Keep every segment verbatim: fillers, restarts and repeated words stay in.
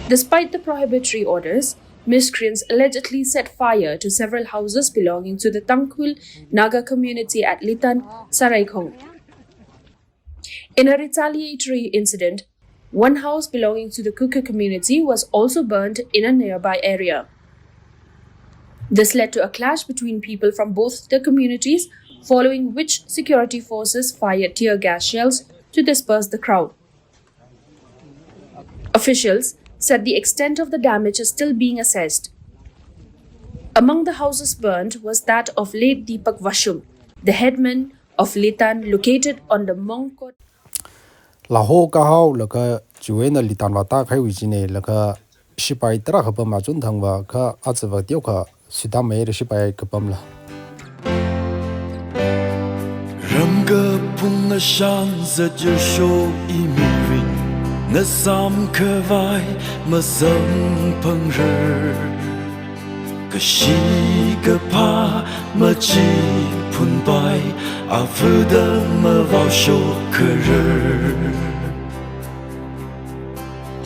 Despite the prohibitory orders, miscreants allegedly set fire to several houses belonging to the Tangkhul Naga community at Litan, Saraikhong. In a retaliatory incident, one house belonging to the Kuki community was also burned in a nearby area. This led to a clash between people from both the communities, following which security forces fired tear gas shells to disperse the crowd. Officials said the extent of the damage is still being assessed. Among the houses burned was that of late Deepak Vashum, the headman of Litan, located on the Mongkot. Laho kahao laga chiwui eina Litan vātākahaiwui china laga shipai tarākha pam achun thangva kha atsava teokha suitāmei da shipai kapamla. Ramkaphung ngashan zatjasho imirin, ngasam khavai masamphangra. Kashi kaphā machiphunpai, avuda mavaoshokharar.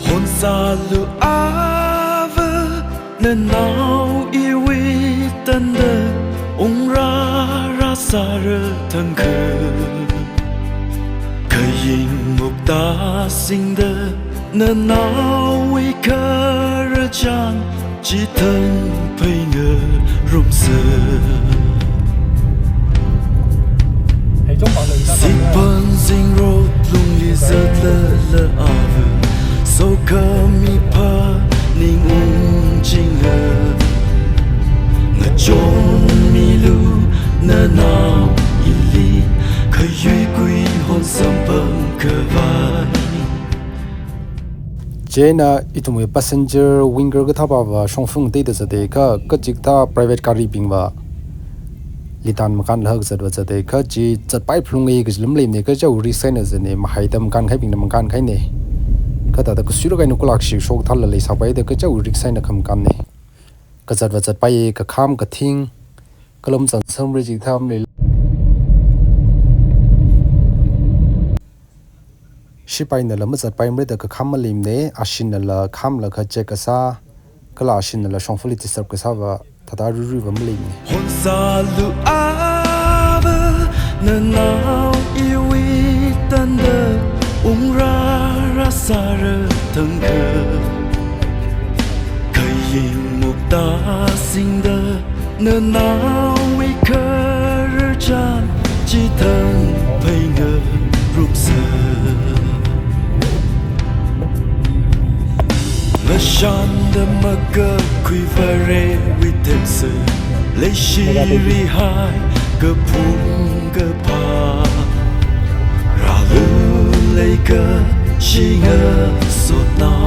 Honsālu ava, nanao iwui tangda ungrāra sāra thangkha. Khaying mukta singda nanaowui khararchan chithang pheingarumsa. Siphan zingrot lungli zatlala ava, sokhami phaning ungchinga. Ngachonmilu nanao ili, khayuikui hon samphang khavai. Chieina ithumwui passenger Winger kathāpava shongfa ngateida zatakha, kachikathā private garibingva Litan makānlaga zatva zatakha, chi zatpai phalunga kaji lam leimana, kaja risk eina zatna, mahaida makānkahaibingna makānkahaina. Kha thāda kasuilāk eina kulakshi shokthālala leisāpaida kaja risk eina khamakānna. Kazatva zatpai, kakham kathing, kala mazang samra chikathā maleila. Shipainala mazatpaimarada kakham maleimana, ashinnala khamlaga check kasā, kala ashinnala shongfali disturb kasāva thāda ruiruiva maleimana. Honsālu ava, nanao iwui tangda ungrāra sāra thangkha. Khaying mukta singda nanaowui khararchan chithang pheingarumsa. Ngashanda makakhui Varewui teksa, leishirihai kaphung kaphā, rālu leikashinga sotnao